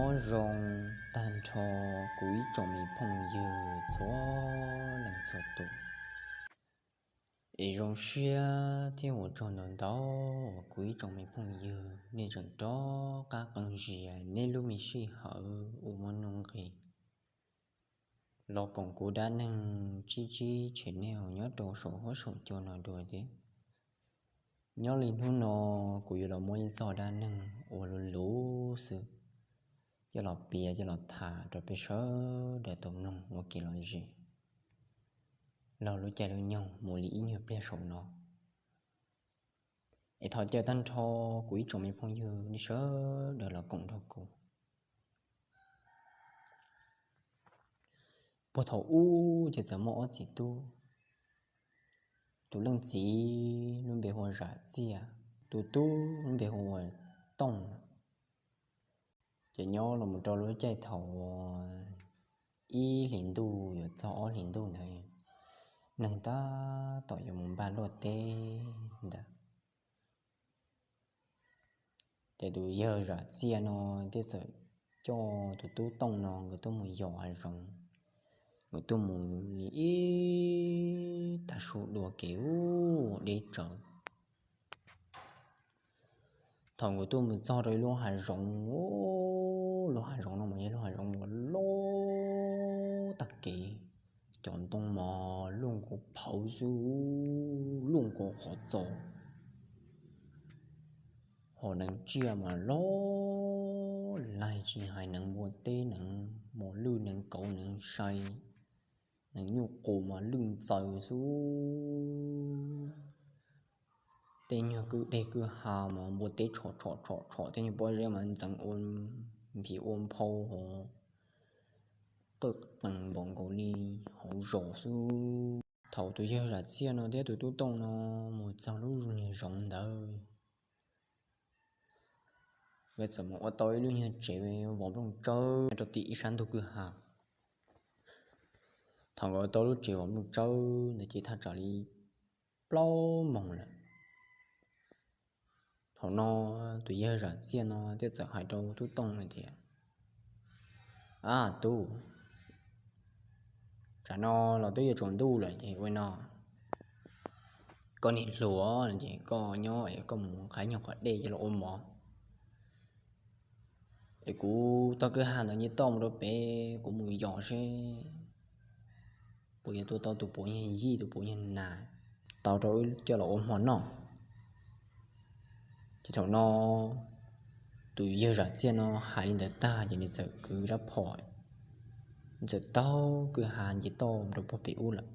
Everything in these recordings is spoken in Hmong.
Nyob zoo tag nrho kuv ib tsoom me phooj ywg txhua leej txhua tus. Es zoo siab thiab ua tsaug ntau ntau uas kuv ib tsoom me phooj ywg nej tseem rov qab qee zias nej lub me sij hawm uas muaj nuj nqis los koom kuv dab neeg tsib tsib channel nyob rau saum huab saum cua no dua thiab. Nyob li hnub no kuv yuav los muab ib txoj dab neeg uas luv luv xwb coj los piav coj los tham rau peb sawv daws tau mloog ua kev lom zem laug lub caij lub nyoog mus li ib nyuag pliag saum no. Es thov caw tag nrho kuv ib tsoom me phooj ywg nej sawv daws los koom nrog kuv. Puag thaum ub ces txawm muaj ob txiv tub, tus leej txiv lub npe hu ua Zam Txiaj, tus tub lub npe hu ua Tooj. Ces nyob los mus rau lub caij thaum ib hlis ntuj yuav txog ob hlis ntuj ntawd, neeg tab tom yuav mus npaj luaj teb ntawd, ces tus yawg Zam Txiaj no thiaj txawm coj tus tub Tooj no nkawd tuaj mus yos hav zoov. Nkawd tuaj mus li ib tag su dua kev ub deb tsawv. Thaum nkawd tuaj mus txog rau ib lub hav zoov, lub hav zoov no mas yog lub hav zoov uas loj tag kev, cov ntoo mas luaj nkaus phauv xwb, luaj nkaus qhov txos. Hos neev tsiaj mas loj laig tsis hais neev npua teb, neev mos lwj, neev kauv, neev sai, neev nyuj qus mas lwj ntxaws xwb. Tej nyuag kwj deg kwj ha mas npua teb tshom tshom tshom tshom, tej nyuag pob zeb mas ntxeev ua nphim ua nphau hos qwj qees npaum nkaus li hauv zos xwb. Thaum tus yawg Zam Txiaj no thiab tus tub Tooj no mus txog lub nyuag zoov ntawd, nkawd txawm mus ua tau ib lub nyuag tsev vov nplooj tsawb rau tim ib sab ntug kwj ha. Thaum nkawd ua tau lub tsev vov nplooj tsawb ntawd ces thaj tsam li plaub moos lawm. Thaum no tus yawg Zam Txiaj no thiaj txawm hais rau tub Tooj hais tias, A tub, tsam no los twb yuav tsaus ntuj lawm ces ua no, koj niag hluas ces koj nyob es koj mus nqa nyuag qhov dej coj los ua mov, es kuv taug kwj ha ntawd nce toj mus rau pem, kuv mus yos seb puas yuav tua tau tus puav nyuag yij tus puav nyuag nas tau rau wb coj los ua hmo noj. Ces thaum no tus yawg Zam Txiaj no hais li ntawd tag ces nws txawm kwv rab phom, nws txawm taug kwj ha nce toj rau puag pem ub lawm.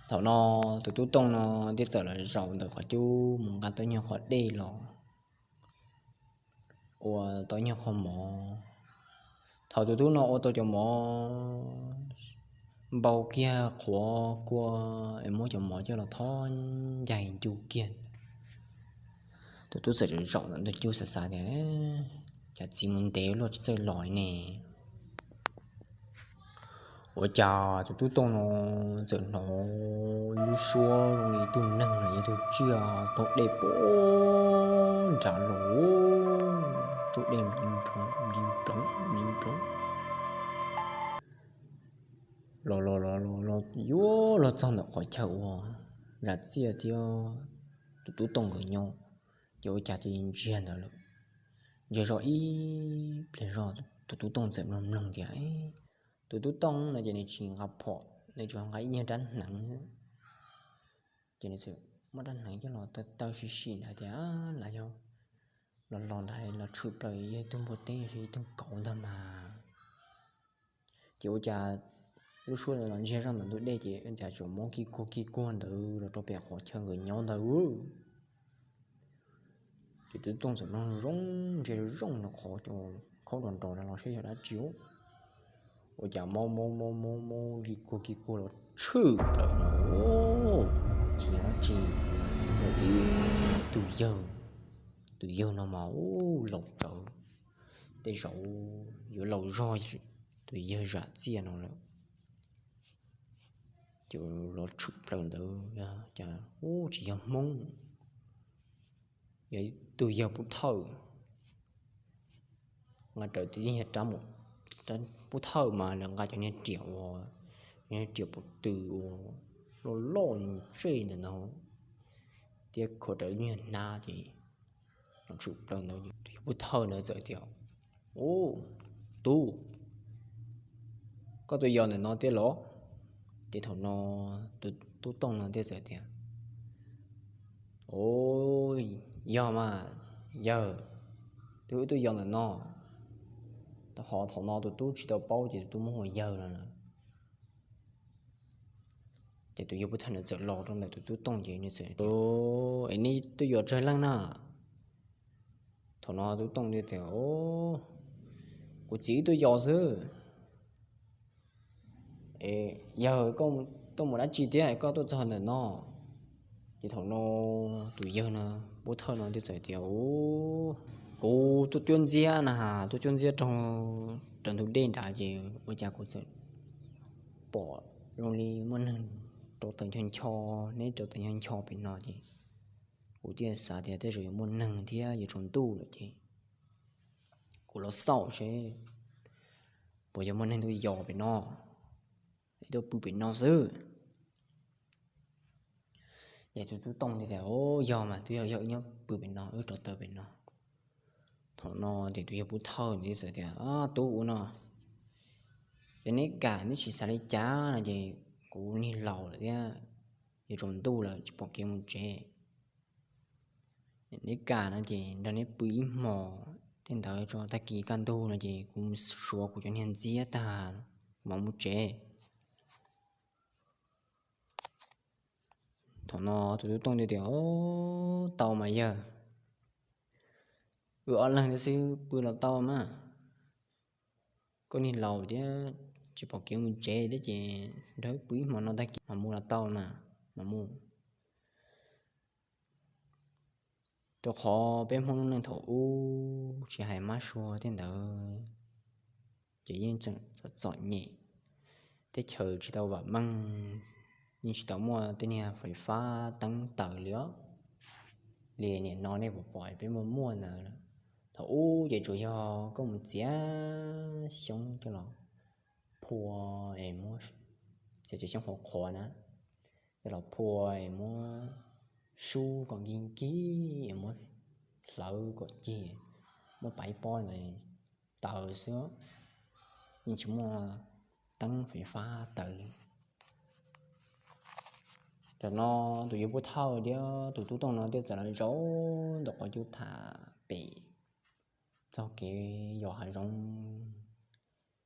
Thaum no tus tub Tooj no thiaj txawm los zaum ntawm qhov cub mus nqa tau nyuag qhov dej los ua tau nyuag qho mov. Thaum tus tub no ua tau cov mov npau kiag qhuav kua es muab cov mov coj los thov ncaig ncu kiag, tus tub txawm zaum ntawm ntug cub xav xav tias, Cas txiv mus ntev luaj tsis txawj los ne? Ua cas tus tub Tooj no txawm hnov ib lub suab zoo li ib tug neeg los yog ib tug tsiaj taug dej puag nrad los, taug dej nploov nploov nploov los los los los yuav luag txog ntawm qhov chaw uas Zam Txiaj thiab tus tub Tooj nkawd nyob, ces ua cas cia li ntsiag ntawd lawm. Ntsiag zog ib pliag zog, tus tub Tooj txawm mloog mloog tias, tus tub Tooj no ces nws tsis nqa phom, nws tsuas nqa ib nyuag rab hneev. Ces nws txawm muab rab hneev coj los taw taw sim sim ntawd tias, Lawv yog los los ntawd los tshwm plaws yog ib tug npua teb los sis ib tug kauv ntag mas. Ces ua cas lub suab los ntsiag zoj ntawm ntug dej ces cas tsuas mob kig kuag kig kuag ntawd los rau pem qhov chaw nkawd nyob ntawd. Ces tus tub Tooj txawm mloog zoo, ntsia zoo zoo rau qhov khaub nrov nrov los saib yog dab tsi. Ua cas mob mob mob mob mob kig kuag kig kuag los tshwm plaws no, tsis yog dab tsi, ib tug yawg. Tus yawg no mas ub laus tsawv, tej zaum yuav laus zog tus yawg Zam Txiaj no lawm. Ces los tshwm plaws ntawd cas ub tsis yog Hmoob, yog ib tug yawg Pub Thawj. nqa rawv tus yawg rab mus, rab pub thawj mas lawv nqa cov niag riam uas, cov niag riam pov tw uas loj loj tsej ntawm no thiab khuam rawv lub nyuag hnab ces los tshwm plaws ntawd. Tus yawg pub thawj ntawd txawm tias, Ub, tub, koj tus yos ntawm no tiag los? Ces thaum no tus tub tooj no thiaj txawm tias, Ub, yog mas yawg, twb wb tuaj yos ntawm no, rau qhov thaum no tus tub tsis tau paub ces tus tub muab hu ua yawg no lawm. Ces tus yawg pub thawj ntawd txawm los rau ntawm tus tub tooj ces nws txawm, Es neb tuaj yos tsawg leej na? Thaum no tub tooj thiaj tias, Kuv txiv wb tuaj yos xwb. Es yawg, koj tuaj mus dab tsi thiab koj tuaj txog ntawm no? Ces thaum no tus yawg no, pub thawj no thiaj txawm tias, Kuv tuaj cuab ntxiab na, tuaj cuab ntxiab rau, rau ntug dej nrad ces ua cas kuv txawm pom zoo li muaj neeg rau taws ncho ncho, neb rau taws ncho ncho pem no ces kuv thiaj xav tias tej zaum yuav muaj neeg thiab yuav tsaus ntuj lawm ces kuv los xauj seb puas yog muaj neeg tuaj yos pem no, es tuaj pw pem no xwb. Ces tus tub tooj thiaj tias, Yog mas, twb yog, yog wb nyob pw pem no, wb rau taws pem no. Thaum no ces tus yawg pub thawj nws txawm tias, Tub, ua no, yog neb kam neb tsis xav li cas no ces kuv niag laus lawm thiab yuav tsaus ntuj lawm tsis pom kev mus tsev. Neb kam no ces nrog neb pw ib hmos, tej ntawd tso tag kis kaj ntug no ces kuv mus suav kuv cov niag ntxiab tag, kuv mam mus tsev. Thaum no tus tub tooj thiaj tias, Tau mas yawg, wb ob leeg thiab xwb pw los tau mas. Koj niag laus thiab tsis pom kev mus tsev thiab ces nrog wb pw ib hmo no tag kis mam mus los tau mas, mam mus. Rau qhov peb Hmoob lub neej thaum ub tsis hais mab sua tej ntawd ces yeej tseem txom txom nyem, teb chaws tsis tau vam meej, yeej tsis tau muaj tej niag fais fab teeb taws li os. Li nim no nej puas pom peb muaj muaj ntawd lawm. Thaum ub ces tsuas yog koj mus txiav xyoob coj los phua es muab, txiav cov xyoob qhuav qhuav na, coj los phua es muab sub kom nkig nkig es muab hlawv kom cig, muab paiv pob ntawd taws xwb, yeej tsis muaj teeb fais fab taws li. Thaum no tus yawg pub thawj thiab tus tub tooj no thiaj txawm los zaum ntawm qhov cub tham pem txog kev yos hav zoov,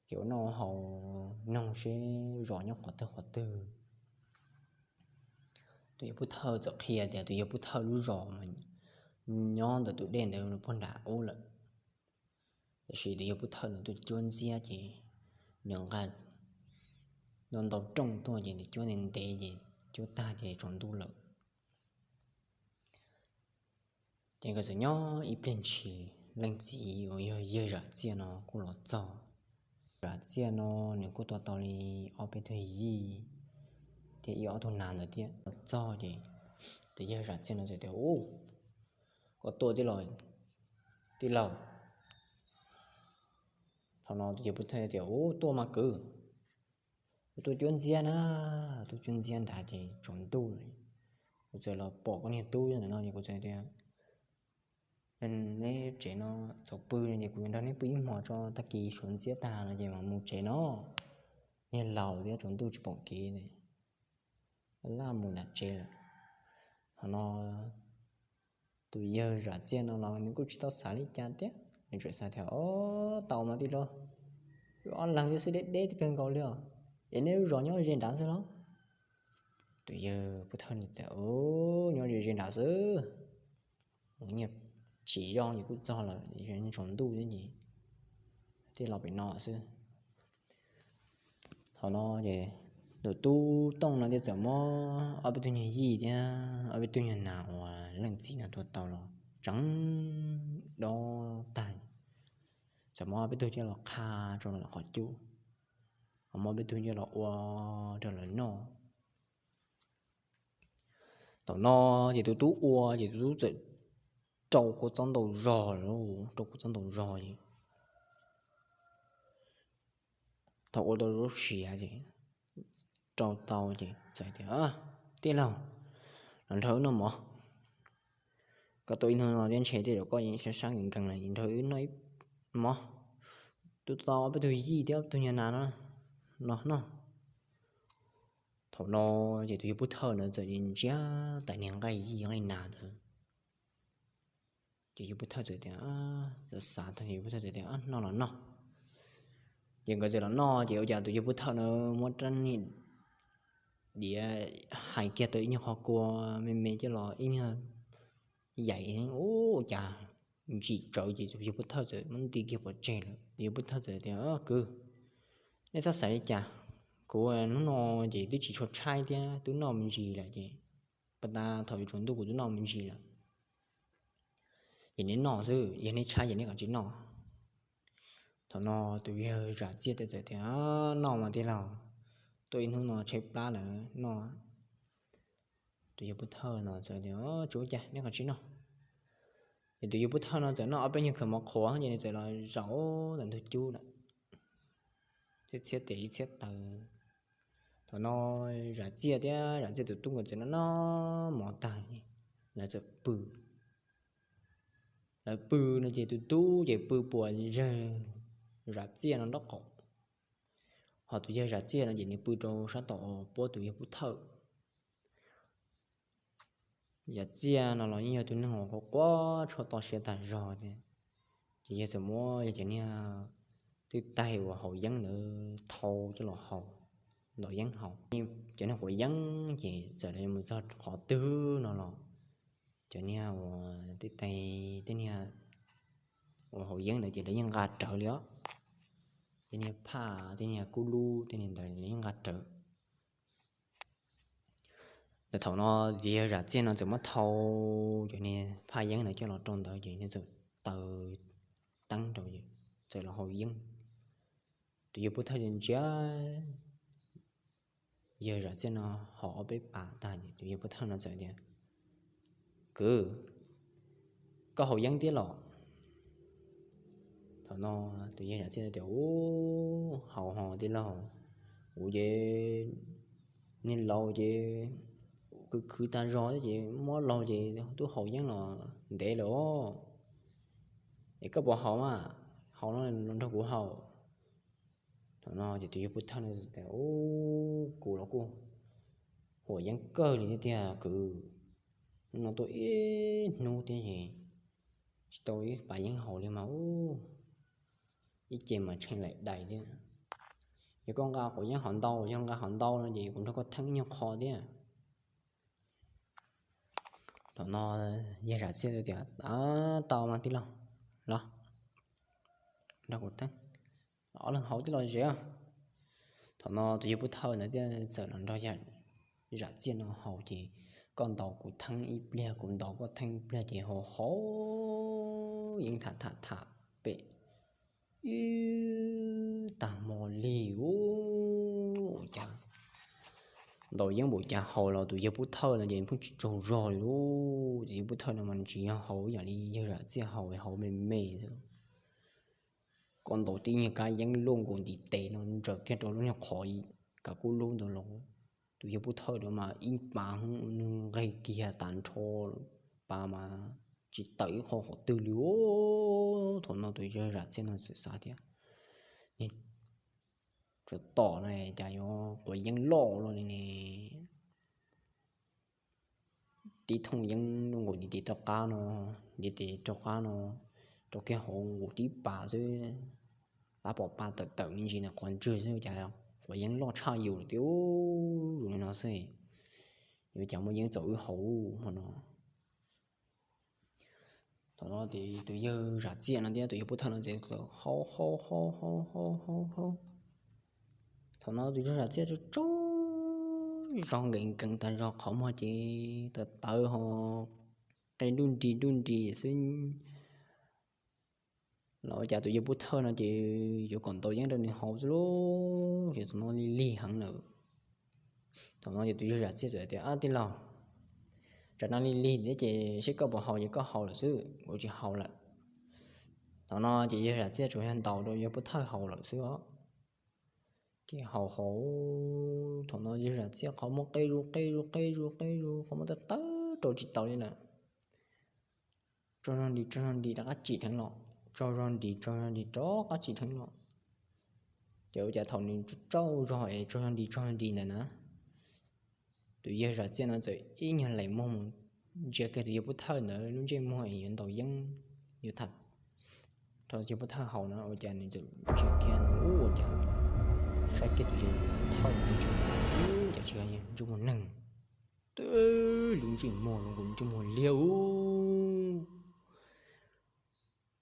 kev ua noj haus, noog seb zos nyob qhov twg qhov twg. Tus yawg pub thawj txawm qhia tias tus yawg pub thawj lub zos mas nyob ntawm tus dej ntawd puag nram ub lawm. Tiam sis tus yawg pub thawj ntawd tuaj cuab ntxiab ces nws nqa ntau ntau rooj tuaj ces nws cuab ntev ntev ces cuab tag ces tsaus ntuj lawm. Ces nkawd txawm nyob ib pliag ntshis, leej txiv uas yog yawg Zam Txiaj no kuj los txog. Zam Txiaj no nws kuj tuaj tau li ob peb tug yij thiab ib ob tug nas ntawd thiab. Los txog ces tus yawg Zam Txiaj no txawm tias, Ub, koj tuaj thiab los tij laug? Thaum no tus yawg pub thawj tias, Ub, tuaj mas kwv, kuv tuaj cuab ntxiab na, tuaj cuab ntxiab nrad ces tsaus ntuj lawm, kuv txawm los pom koj niag tub ntawm no ces kuv txawm tias, Neb tsev no txaus pw no ces kuv yuav nrog neb pw ib hmos tso, tag kis suav ntxiab tag no ces mam mus tsev no. Niag laus thiab tsaus ntuj tsis pom kev, laj mus nram tsev lawm. Thaum no tus yawg Zam Txiaj no los nws kuj tsis tau xav li cas thiab, nws tsuas xav tias, Ob, tau mas tij laug, wb ob leeg thiab xwb, deb deb kawg nkaus li os, es neb lub zos nyob ze nrad xwb los? Tus yawg pub thawj nws tias, Nyob ze ze nrad xwb, nyiaj tsis zoo ces kuj txog lawm, tsaus ntuj thiab ces thiaj los pem no xwb. Thaum no ces tus tub tooj no thiaj txawm muab ob peb tug nyuag yij thiab ob peb tug nyuag nas uas leej txiv no tua tau los tseev dob tag, txawm muab ob peb tug coj los qha rau lawv qhov cub, ho muab ob peb tug coj los ua rau lawv noj. Thaum no ces tus tub ua ces tus tub txawm rau kua txob ntau zog, rau kua txob ntau zog ces Thaum ua tau lub siav ces rau tau ces txawm tias, Tij laug, los nrog wb noj mov. Koj tuaj ib hnub no thiab ntshe tej zaum koj yeej sab sab nkees nkees lawm, nrog wb noj ib mov. Twb tau ob peb tug yij thiab ob peb tug nyuag nas no, los noj. Thaum no ces tus yawg pub thawj ntawd txawm ntsia tais niag nqaij yij nqaij nas ntawd. Ces yawg pub thawj txawm tias, xav xav tag yawg pub thawj txawm tias, Noj los noj. Ces nkawd txawm los noj ces ua cas tus yawg pub thawj na muab rab niag diav hais kiag tau ib nyuag qhov kua me me coj los ib nyuag yaim, ua cas ntsim tsawv ces tus yawg pub thawj txawm muab nti kiag pov tseg lawm. Tus yawg pub thawj txawm tias, Kwv, nej txhob xav li cas, kuv hnub no ces twb tsis tshua tshaib thiab twb noj me ntsis lawm ces pas tas thaum yuav tsaus ntuj kuv twb noj me ntsis lawm. Ces neb noj xwb, yog neb tshaib ces neb kav tsij noj. Thaum no tus yawg Zam Txiaj txawm tias, Noj mas tij laug, tuaj ib hnub no tshaib plab lawm, noj. Tus yawg pub thawj no txawm tias, Tsis ua cas, neb kav tsij noj. Ces tus yawg pub thawj no txawm noj ob peb nyuag khaws mov qhuav ces nws txawm los zaum ntawm ntug cub lawm, txhiab tes ib txhiab taw. Thaum no Zam Txiaj thiab Zam Txiaj tus tub nkawd txawm noj noj mov tag, lawv txawm pw. Lawv pw no ces tus tub ces pw puas yawg Zam Txiaj no nraub qaum, ho tus yawg Zam Txiaj no ces nws pw rau sab tom puab tus yawg pub thawj. Zam Txiaj no los yeej yog tus neeg uas quav quav tshuaj to siab tag zog thiab. Ces yawg txawm muab yog cov niag twj taig uas haus yeeb ntawd thau coj los haus, ntaus yeeb haus. Cov niag quav yeeb ces txawm los mus txog qhov twg no los cov niag uas twj taig, tej niag uas haus yeeb ntawd ces lawv yeej nqa rawv li os. Tej niag phaj, tej niag kub lub, tej niag ntawd lawv yeej nqa rawv. Thaum no ces yawg Zam Txiaj no txawm muab thau cov niag phaj yeeb ntawd coj los rau ntawd ces nws txawm taws teeb rau ces txawm los haus yeeb. Tus yawg pub thawj ntsia yawg Zam Txiaj no haus ob peb pas tag ces tus yawg pub thawj no txawm tias, Kwv, koj haus yeeb thiab los? Thaum no tus yawg Zam Txiaj tias, Ub, haus ho tij laug, kuv ces niag laus ces khwv khwv tag zog thiab ces mob laug ces twb haus yeeb los ntev lawm os. Es koj puas haus mas? Haus no los nrog kuv haus. Thaum no ces tus yawg pub thawj no tias, Ub, kuv los kuj haus yeeb kawg li thiab tiag kwv. Hnub no tuaj ib hnub thiab es tsis tau ib pas yeeb haus li mas ub, ib ce mas tshee laim dais thiab. Yog koj nqa quav yeeb hov ntau, yog nqa hov ntau no ces kuv nrog koj theeb ib nyuag qho thiab. Thaum no yawg Zam Txiaj tias, Tau mas tij laug, los nrog kuv theeb, ob leeg haus tij laug zes. Thaum no tus yawg pub thawj ntawd thiaj txawm los nrog yawg Zam Txiaj no haus ces koj ntaus kuv theeb ib pliag, kuv ntaus koj theeb ib pliag ces haus haus yeeb tham tham tham pem ib tag hmo li ub. Ua cas ntaus yeeb npaum cas haus los tus yawg pub thawj no ces pheej tsis tsaug zog li lauj. Tus yawg pub thawj no mas tsis yog haus ib yam li yawg Zam Txiaj haus, haus me me xwb. Koj ntaus tib nyuag kab yeeb luaj nkaus ntiv tes no ntsaws kiag rau lub nyuag qhov kav kub lub ntawd los, tus yawg pub thawj no mas ib pas nws nqeg kiag tas nrho, pas mas tsis tawm ib qho qhov twg li. Thaum no tus yawg Zam Txiaj no txawm xav tias, Tsov tom no cas yuav quav yeeb loj luaj li ne. Tib thooj yeeb luaj nkaus ntiv tes rau qab no, ntiv tes rau qab no, rau kiag hauv nkaus tib pas xwb, tab pom pa tawm tawm me ntsis ntawm qhov ntswg xwb cas quav yeeb loj tshaj yus lawm tiag. Zoo li no xwb, yuav cas muaj yeeb txaus wb haus hmo no. Thaum no ces tus yawg Zam Txiaj no thiab tus yawg pub thawj no ces txawm haus haus haus haus haus haus. Thaum no tus yawg Zam Txiaj tsaug zog nkees nkees tas zog, qhov muag ces tawv tawv ho qe nruj nris nruj nris xwb. Los ua cas tus yawg pub thawj no ces yuav kom ntaus yeeb rau nws haus xwb lauj, ces thaum no lig lig heev lawm. Thaum no ces tus yawg Zam Txiaj txawm tias, Ab tij laug, tsam no lig lig thiab ces seb koj puas haus ces koj haus lawm xwb, kuv tsis haus lawm. Thaum no ces yawg Zam Txiaj tsuas yog ntaus rau yawg pub thawj haus lawm xwb os. Ces haus haus, thaum no yawg Zam Txiaj qhov muag qe zus qe zus qe zus qe zus, qhov muag tawg tawg rau tsis taus li lawm. Tsaug zog nti tsaug zog nti rov qab tsim dheev los, tsaug zog nti tsaug zog nti rov qab tsim dheev los. Ces ua cas thaum nws tsaug zog es tsaug zog nti tsaug zog nti ntawd na, tus yawg Zam Txiaj no txawm ib nyuag lees muag mus ntsia kiag tus yawg Pub Thawj ntawd lub ntsej muag es yuav ntaus yeeb, yuav tham rau yawg Pub Thawj haus no, ua cas nws txawm ntsia kiag no ua cas saib kiag tus yawg Pub Thawj ntawd ua cas tsis yog ntsej muag neeg, twb lub ntsej muag zoo nkaus ntsej muag liab ub,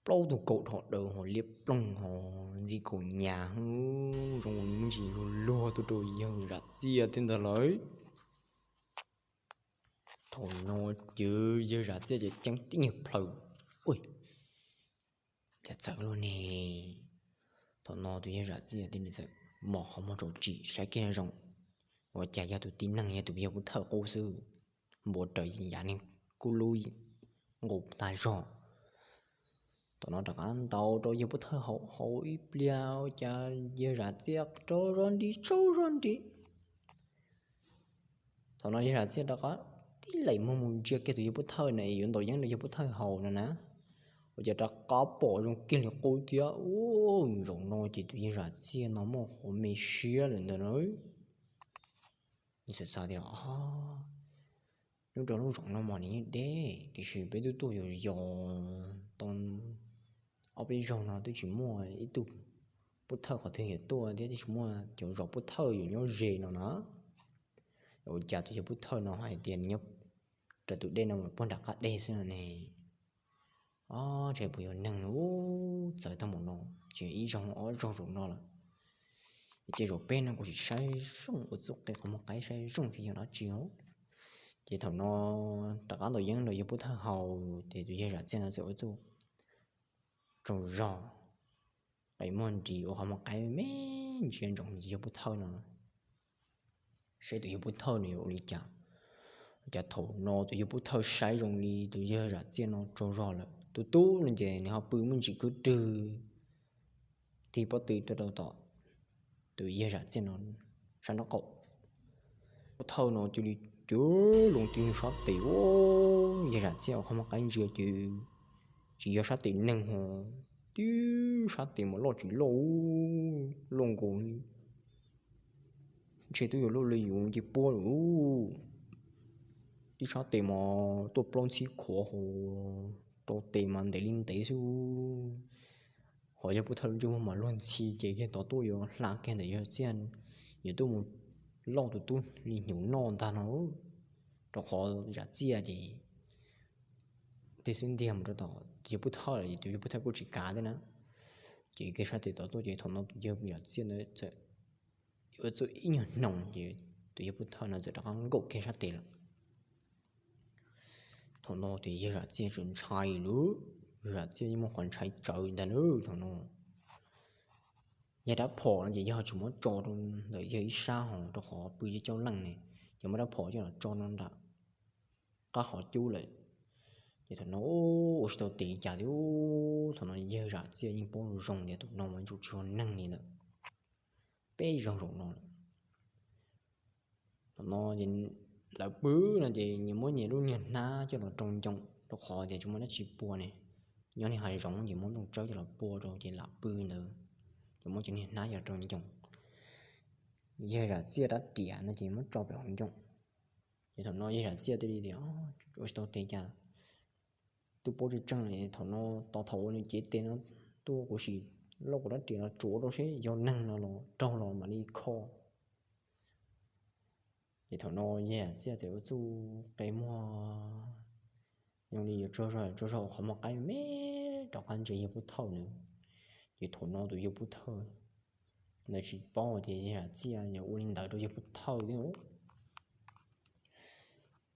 plaub tug kaum dhos daws ho liab ploog ho ntxi kaum nyas, zoo me ntsis luag luag tuaj rau yawg Zam Txiaj thiab ntag lawm. Thaum no ces yawg Zam Txiaj ces ceeb tib nyuag plhaw, ua cas txawv luaj ne. Thaum no tus yawg Zam Txiaj thiaj li txawm mos qhov muag rau tsim saib kiag zoo, ua cas yog tus tib neeg yog tus yawg Pub Thawj qub xwb, npua raws yav neeg kub lub nqus tag zog. Thaum no rov qab ntaus rau yawg Pub Thawj haus haus ib pliag, ua cas yawg Zam Txiaj tsaug zog nti tsaug zog nti. Thaum no yawg Zam Txiaj rov qab tib lees muag mus ntsia kiag tus yawg Pub Thawj na es yuav ntaus yeeb rau yawg Pub Thawj haus no na, ua cas rov qab pom zoo kiag li qub thiab. Ub, zaum no ces tus yawg Zam Txiaj no muaj qhov me siab lawm ntawd na. Nws xav xav tias, nyob rau lub zoov no mas nws yeej deb, tiam sis peb twb tuaj yos yos tau ob peb zaug no twb tsis muaj ib tug Pub Thawj qhov twg yuav tuaj thiab, twb tsis muaj cov zos Pub Thawj yuav nyob ze no na. Ua cas tus yawg Pub Thawj no hais tias nws nyob raws tus dej no mas puag nram qab deg xwb no ne. Ob, ntshe puas yog neeg, txawv tag npaum no, ces ib zaug ob zaug zaum no lawm. Ces zaum peb no kuv sim saib zoo ua txuj qe qhov muag qaib saib zoo tsis yog dab tsi os. Ces thaum no rov qab ntaus yeeb rau yawg Pub Thawj haus, ces tus yawg Zam Txiaj no txawm ua txuj tsaug zog, qe muag nris ua qhov muag qaib me ntsia ntsoov tus yawg Pub Thawj no, saib tus yawg Pub Thawj nws yuav ua li cas. Cas thaum no tus yawg Pub Thawj saib zoo li tus yawg Zam Txiaj no tsaug zog lawm tub tub no ces nws ho pw muaj ntsis khwb rwg tig pob tw tuaj rau tom tus yawg Zam Txiaj no sab nraub qaum. Pub Thawj no cia li cog loo tib sab tes, yawg Zam Txiaj ua qhov muag qaib ntsia ces tsis yog sab tes neeg ho, tib sab tes mas loj tsis loj, loj nkaus li ntshe twb yuav luaj li yus ci puab lawm. Tib sab tes mas tuaj plaub ntxhib khuav ho, rau tes mas ntev li ntev xwb. Ho yawg Pub Thawj lub ntsej muag mas luag ntxhi ces kiag tod tuaj yuav hla kiag ntawm yawg Txiaj, yuav tuaj mus lauj tus tub li hnyuv noj ntag no. Rau qhov Zam Txiaj ces tej xwb ntiag mus rau tom tus yawg Pub Thawj lawm ces tus yawg Pub Thawj kuj tsis kav thiab na. Ces kiag sab tes tod tuaj ces thaum no tus yawg Zam Txiaj ntawd txawm yuav txuj ib nyuag hnoos ces tus yawg Pub Thawj no txawm rov qab nkaum kiag sab tes lawm. Thaum no ces yawg Zam Txiaj txawm ntshai lawm, yawg Zam Txiaj yeej muaj qhov ntshai tsawv ntag na. Thaum no yawg rab phom no ces yawg tsis muab tso rau ntawm yawg ib sab hos rau qhov pw coob leej ne, ces muab rab phom coj los tso no nram qab qhov cub lawm. Ces thaum no ua tsis tau tes cas thiab, thaum no yawg Zam Txiaj yeej paub zoo tias tus no mas yuav tsum tsis yog neeg li ntawm peb zaug zaum no lawm. Thaum no lawv pw no ces nyias muab nyias lub niag hnab coj los rau ncoo rau qhov tias tsis muaj dab tsi pua ne. Nyob niag hav zoov ces muab nplooj tsawb coj los pua rau ces lam pw ntawd, ces muab cov niag hnab coj los rau ncoo. Yawg Zam Txiaj rab riam no ces muab tso pem hauv ncoo. Ces thaum no yawg Zam Txiaj thiaj li tias, ua tsis tau tes cas, twb paub tseeb tseeb li, thaum no tos thaum uas nws cev tes no tuaj kuv sim lauj kuv rab riam los tsuav rau seb yog neeg no los raug los mam li kho. Ces thaum no yawg Zam Txiaj txawm ua txuj qe muag zoo li yuav tsaug zog tsaug zog ua qhov muag qaib me rov qab ntsia yawg Pub Thawj nws. Ces thaum no tus yawg Pub Thawj ntawd tsis paub tias yawg Zam Txiaj yuav ua li ntawd rau yawg Pub Thawj thiab.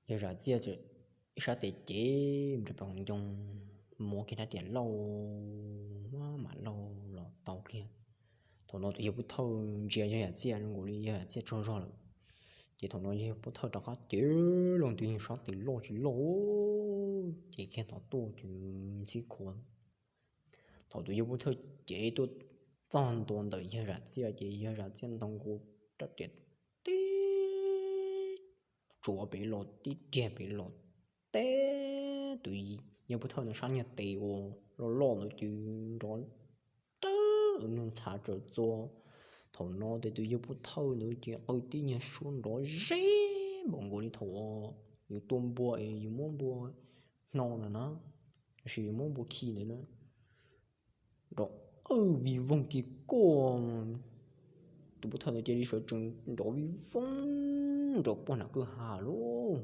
Yawg Zam Txiaj txawm ib sab tes cev mus rau pem hauv ncoo, muab kiag rab riam lauj, mam lauj los tau kiag. Thaum no tus yawg Pub Thawj ntsia yawg Zam Txiaj zoo nkaus li yawg Zam Txiaj tsaug zog lawm. Ces thaum no yawg Pub Thawj rov qab cev loo tus yawg sab tes loj tsis loj, ces kiag tod tuaj ces ntxhib khuav. Thaum tus yawg Pub Thawj cev tuaj txog ntua ntawm yawg Zam Txiaj ces yawg Zam Txiaj ntaus nkaus rab riam tib tsuav pem los tib riag pem los, teb tus yawg pov thawj ntawd sab niag tes uas loj loj ntawd ces nrov rawv nws ntxhav tsaws txua. Thaum no ces tus yawg pov thawj ntawd ces qw tib nyuag suab nrov zeb npaum nkaus li thaum yus tua npua es yus muab npua hno ntawd na, los sis yus muab npua khi ntawd na, nrov vij voog kiag kuj. Tus pov thawj ntawd cia li sawv tsees nrov vij voog rau pog nram kwj ha lauj.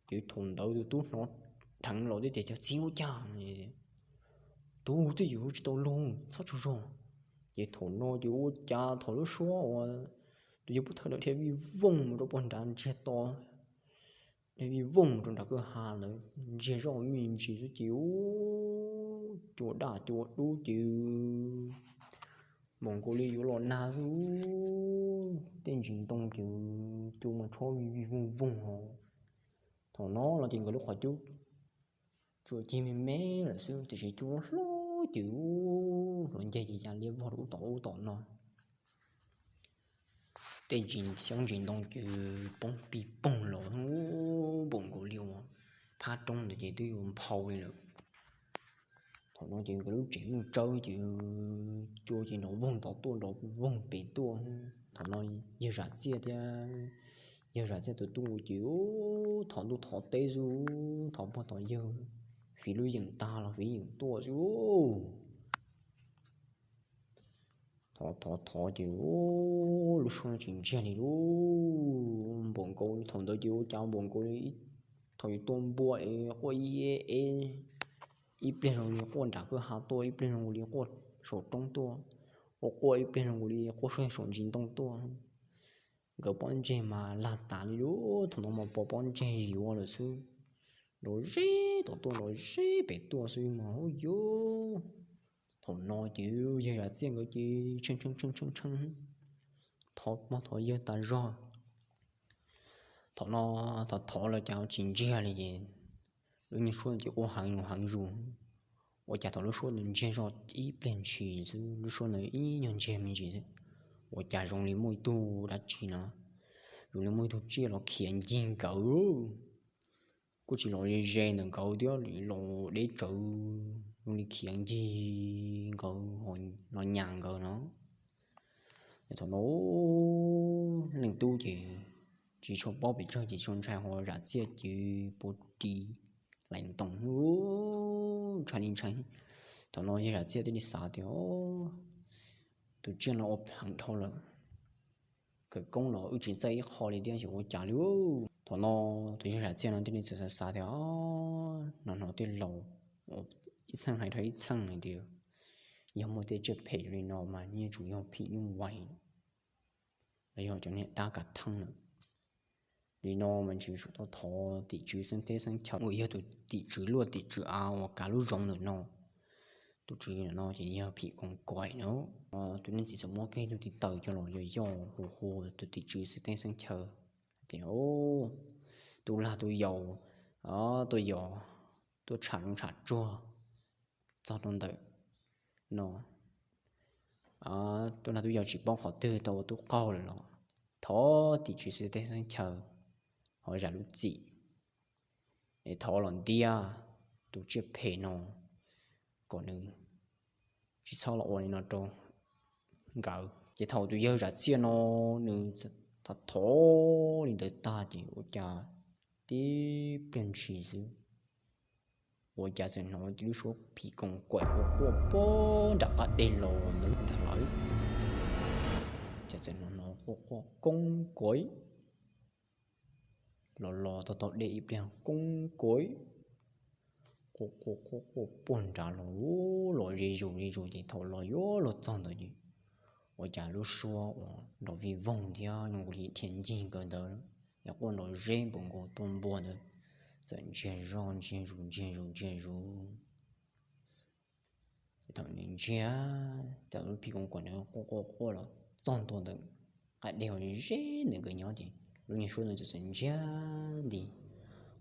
Ces thaum ntawd tus tub hnov dheev los thiab tias, Cov txiv ua cas? Tus twb yuav tsis tau luag, txhob tsaug zog. Ces thaum no ces ua cas thaum lub suab uas tus yawg pov thawj ntawd dhia vij voog mus rau pog nrad ntsiag to, dhia vij voog mus rau nram kwj ha ntawd ntsiag zoj me ntsis xwb ces cua daj cua dub ces npaum nkaus li yuav los nag xwb. Tej ntsis ntoo ces cua mas tshuab vij vij voog voog os. Thaum no los ces nkawd lub qhov cub tsuas cig me me lawm xwb, tiam sis cua hlob ces hluav ncaig ces ya liab vog rau ub tom ub tom no. Tej ntsis xyoob ntsis ntoo ces poob pig poog los npaum nkaus li uas phab roob ntawd ces twb yuav nphau li lawm. Thaum no ces nkawd lub tsev muaj tsawb ces cua ces nrov voog tod tuaj nrov voog pem tuaj. Thaum no yawg Zam Txiaj thiab yawg Zam Txiaj tus tub ces thov ntuj thov teb xwb, thov pog thov yawg, fiv lub yeem tag los fiv yeem tuaj xwb. Thov thov thov ces lub suab tsis ntsiag li lauj. Npaum nkaus thaum ntawd ces ua cas npaum nkaus li thaum yus tua npua es quaj ib eb, ib pliag zoo li quaj nram kwj ha tuaj, ib pliag zoo li quaj saum roob tuaj, ua quaj ib pliag zoo li quaj saum ntsis ntoo tuaj. Nkawd pob ntseg mas lag tas li lauj, thaum no mas pom pob ntseg yuav lawm xwb, nrov zeb tom tuaj nrov zeb pem tuaj xwb mas ub yuv. Thaum no ces yawg Zam Txiaj nkawd ces tshee tshee tshee tshee, thov pog thov yawg tas zog. Thaum no thov thov los cas tsis ntsiag li ces lub niag suab ces quaj heev zus heev zus. Ua cas thaum lub suab ntawd ntsiag zog ib pliag ntshis xwb, lub suab ntawd ib nyuag ntsiag me ntsis xwb, ua cas zoo li muaj ib tug dab tsi no, zoo li muaj ib tug tsiaj los khiav ncig nkawd. Kuj tsis los ze ntawm nkawd thiab, los deb tsawv, zoo li khiav ncig nkawd los nyas nkawd no. Thaum no leej tub ces tsis tshua paub pes tsawg ces tsuas ntshai ho Zam Txiaj ces puas ris laim ntoos ntshai li ntshai. Thaum no yawg Zam Txiaj thiaj li xav tias, tus tsiaj no ua heev dhau lawm, khawv koob los wb tsis txawj ib qho li thiab xyov ua cas li. Thaum no tus yawg Zam Txiaj no thiaj li txawm xav xav tias, no hnov tej laus ib txheej hais rau ib txheej hais tias yog muaj tej tsiaj phem li no mas yeej tsuas yog phim nyuj vais los yog cov niag dab kav theej lawm. Li no mas ntshe yuav tsum tau thov tim tswv xeeb teb xeeb chaw uas yog tus tim tswv luaj tim tswv av uas kav lub zoov ntawm no. Tus tswv ntawm no ces yog phim koos kaim no. Tus leej txiv txawm muab kiag tus tiv taws coj los yos yos hu hu tus tim tswv xeeb teb xeeb chaw tias, tus lag tus yaus tuaj yos, tuaj tsham zoov tsham tsuag txog rau ntawm no, tus lag tus yaus tsis paub qhov twg tau ua tub qaug lawm los thov tim tswv xeeb teb xeeb chaw ho zam lub txim es thov los ntiab tus tsiaj phem no kom nws tsis txhob los ua li no rau nkawd. Ces thaum tus yawg Zam Txiaj no nws thov thov li ntawd tag ces ua cas tib pliag ntshis xwb, ua cas txawm hnov lub suab phim koos kaim quaj quaj puag nram qab deg los ntawd ntag lawm. Cas txawm hnov hnov quaj quaj koob koiv los los tau tau dej ib pliag koob koiv quaj quaj quaj quaj puag nrad los, los ze zus ze zus ces thaum los yuav luag txog ntawd ces ua cas lub suab uas nrov vij voog thiab zoo li dhia ncig nkawd ntawd es quaj nrov zeb npaum nkaus tua npua ntawd txawm ntsiag zog ntsiag zus ntsiag zus ntsiag zus. Ces thaum nws ntsiag, thaum lub phim koos kaim ntawd quaj quaj quaj los txog ntua ntawm qab deg uas ze ntawm nkawd nyob ces lub niag suab ntawd txawm txawm ntsiag nti,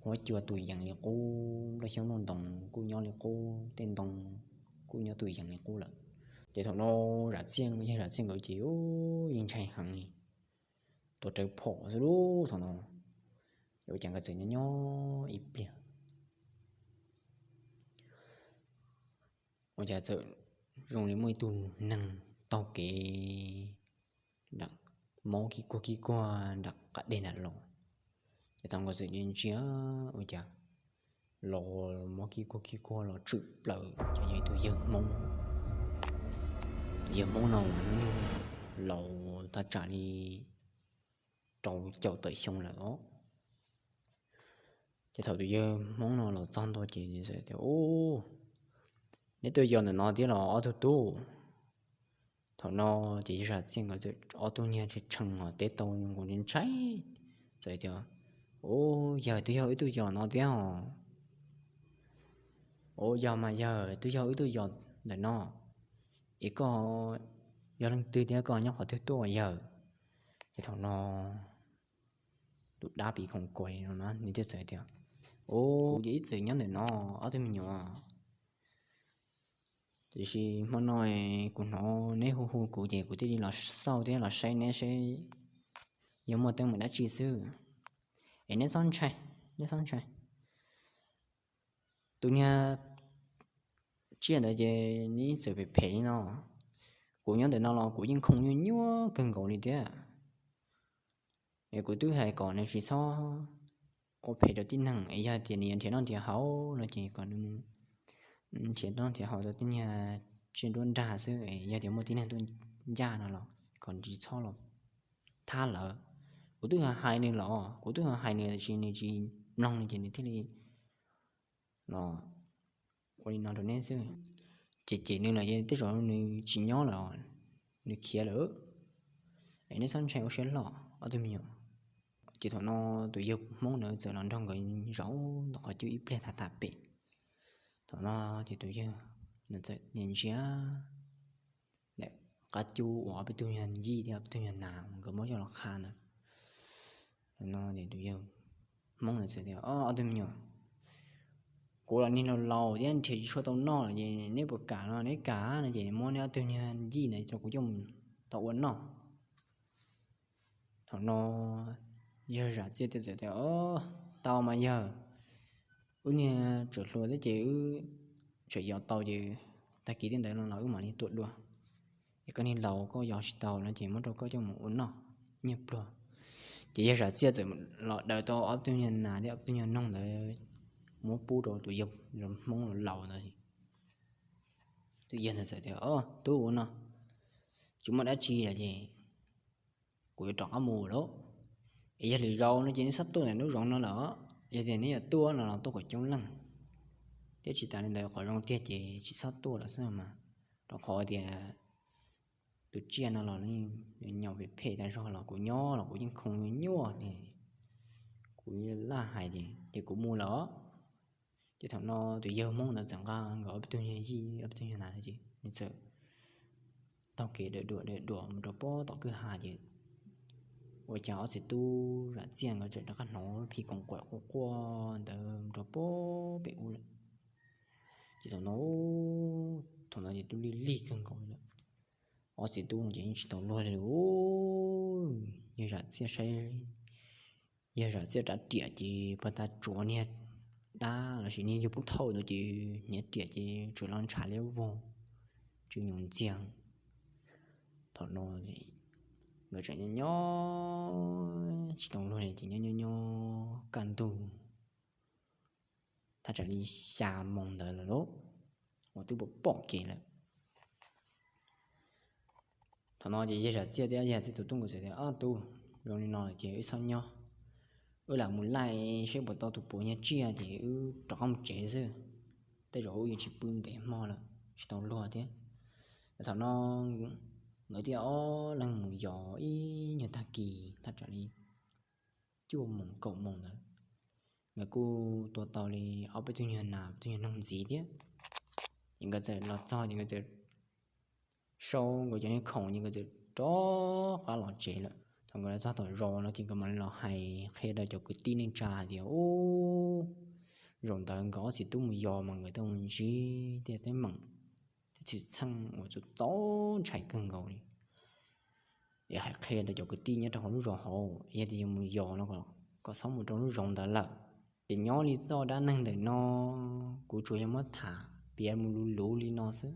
huab cua tus yees li qub, nplooj xyoob nplooj ntoos kuj nyob li qub, tej ntoo kuj nyob tus yees li qub lawm. Ces thaum no Zam Txiaj, yawg Zam Txiaj nkawd ces yeej ntshai heev li, tuag rawv phom xwb lub thaum no. Ua cas nkawd txawm nyob nyob ib pliag, ua cas txawm zoo li muaj ib tug neeg taug kev nram mob kib kuag kib kuag nram qab deg nram los. Ces thaum nkawd txawm ntsia ntsia, ua cas los mob kib kuag kib kuag los tshwm plaws ces yog ib tug yawg Hmoob. Tus yawg Hmoob no mas hnub nyoog laus thaj tsam li rau caum tawm xyoo lawm os. Ces thaum tus yawg Hmoob no los txog ntua ces nws txawm tias, Ub, neb tuaj yos ntawm no thiab los ob tug tub? Thaum no ces yawg Zam Txiaj nkawd ob tug niag tshee tshee os, teb tau nkaus ntshai, txawm tias, Ub, yawg, twb yog wb tuaj yos no thiab os. Ub, yog mas yawg, twb yog wb tuaj yos ntawm no. Es koj yog leej twg thiab koj nyob qhov twg tuaj yawg? Ces thaum no tus dab phim koom kuaim no nws thiaj txawm tias, Ub, kuv ces ib txwm nyob ntawm no ob tug me nyuam, tiam sis hmo no kuv hnov neb hu hu kuv ces kuv thiaj li los xauj thiab los saib neb seb yog muaj teeb meem dab tsi xwb. Es neb txhob ntshai, neb txhob ntshai. Tus niag tsiaj ntawd ces nws txawm phem phem li no. Kuv nyob ntawm no los kuv yeej khoom nyuaj nyuaj kawg nkaus li thiab. Es kuv twb hais kom nws tsis txhob ua phem rau tib neeg, es yog tias nws yuav nrhiav noj nrhiav haus no ces kom nws nrhiav noj nrhiav haus rau tej niag tsiaj nruab nrag xwb, es yog tias muaj tib neeg tuaj ncaj no los kom tsis txhob los thab lawv. Kuv twb hais nws los, kuv twb hais nws tiam sis nws tsis mloog li ces nws thiaj li los ua li no rau neb xwb. Ces cem nws lawm ces tej zaum nws tsis nyob lawm, nws khiav lawm. Es neb txhob ntshai ua siab loj ob tug me nyuam. Ces thaum no tus yawg Hmoob ntawd txawm los nrog nkawd zaum ntawm qhov cub ib pliag tham tham pem. Thaum no ces tus yawg txawm ntsia ntsia ntawm qab cub uas ob peb tug yawg yij thiab ob peb tug yawg nas uas nkawd muab coj los qha ntawd. Thaum no ces tus yawg Hmoob ntawd txawm tias, Ob tug me nyuam, kuv los niag laus laus thiab nrhiav tsis tshua tau noj lawm ces neb puas kam no? Neb kam no ces muab neb ob tug yawg yij ntawd rau kuv coj mus tau ua noj. Thaum no yawg Zam Txiaj thiaj txawm tias, Tau mas yawg, wb niag tseem hluas thiab ces wb tseem yos tau ces tag kis thiab ntawd no los wb mam li tua dua. Es koj niag laus koj yos tsis tau no ces muab rau koj coj mus ua noj nyiaj pluag. Ces yawg Zam Txiaj txawm los daws tau ob tug nyuag nas thiab ob tug nyuag noog ntawd muab pub rau tus yawg Hmoob laus ntawd. Tus yawg ntawd txawm tias, Tub ua no, tsis muaj dab tsi lawm ces kuv yuav rov qab mus lawm. Es yog lwm zaus no ces neb txhob tuaj ntawm lub zoov no lawm, yog tias neb yuav tuaj no los tuaj kom coob leej, thiab tsis tas li ntawd qhov zoo tiag ces tsis txhob tuaj lawm xwb mas, rau qhov tias tus tsiaj no los nws nyaum phem phem tag zog los kuv nyob los kuv yeej khoo nyuaj nyuaj li. Kuv laj hais ces ces kuv mus lawm. Ces thaum no tus yawg Hmoob ntawd txawm nqa nkawd ob peb tug yawg yij ob peb tug yawg nas ces nws txawm taug kev dawm duam dawm duam mus rau pob tom kwj ha ces ua cas ob txiv tub Zam Txiaj nkawd txawm rov qab hnov phim koom quam quaj quaj ntawd mus rau pob pem ub lawm. Ces thaum no, thaum no ces twb lig lig kawg nkaus lawm. Ob txiv tub no ces yeej tsis tau luag li. Yawg Zam Txiaj saib, yawg Zam Txiaj rab riam ces pag tag tsuav niag dab lossis niag yawg pub thauj ntawd ces hniav riam ces tsuas los ntshav liab vog, tsw nyoos ntxiag. Thaum no nkawd tseem nyob nyob tsis tau luag li ces nyob nyob nyob kaj ntug thaj tsam li xya moos ntawd lawm lauj, uas twb pom pom kev lawm. Thaum no ces yawg Zam Txiaj thiab yawg Zam Txiaj tus tub nkawd txawm tias, Ob tub, zoo li no lawm ces wb txhob nyob, wb lam mus laij seb puas tau tus puav nyuag tsiaj ces wb rov qab mus tsev xwb. Tej zaum wb yuav tsis pw ntev hmo lawm tsis tau luag thiab. Thaum no nkawd thiaj ob leeg mus yos ib nyuag tag kis thaj tsam li cuaj moos kaum moos ntawd, nkawd kuj tua tau li ob peb tug nyuag nas peb tug nyuag noog ntxiv thiab. Ces nkawd txawm los txog ces nkawd txawm sau nkawd cov niag khoom ces nkawd txawm rov qab los tsev lawm. Thaum nkawd los txog tom zos no ces nkawd mam li los hais qhia rau cov kwv tij neej tsa tias, Ub, zaum ntawd nkawd ob txiv tub mus yos mas nkawd tau mus ntsib tej teeb meem thiab thwm txheej uas txaus ntshai kawg nkaus li. Es hais qhia rau cov kwv tij nyob rau hauv lub zos hauv, yog tias yuav mus yos no kom txhob mus rau lub zos ntawd lawm. Ces nyob li txoj dab neeg ntawm no, kuv tsuas yog muab tham piav mus luv luv li no xwb.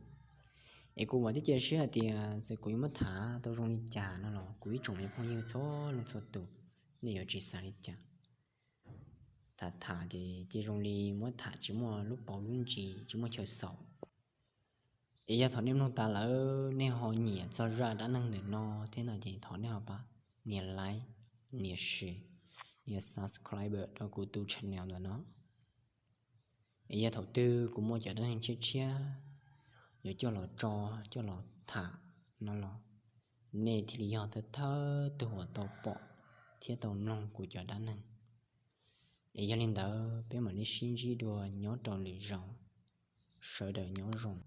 Es kuv vam thiab cia siab hais tias txawm kuv yuav muab tham tau zoo li cas no los kuv ib tsoom me phooj ywg txhua leej txhua tus, nej yuav tsis xav li cas. Tham tham ces cia zoo li muab tham tsis muaj lub paus lub ntsis, tsis muaj chaw xaus. Es yog thaum nej mloog tas lawm nej ho nyiam txog zaj dab neeg ntawm no thiab no ces thov nej ho pab nias like, nias share, nias subscribe rau kuv tus channel ntawm no. Es yog thaum twg kuv muaj cov dab neeg tshiab tshiab yuav coj los tso, coj los tham no los nej thiaj li yog thawj thawj tug uas tau pom thiab tau mloog kuv cov dab neeg. Es yog li ntawd peb mam li sib ntsib dua nyob rau lwm zaus. Sawv daws nyob zoo.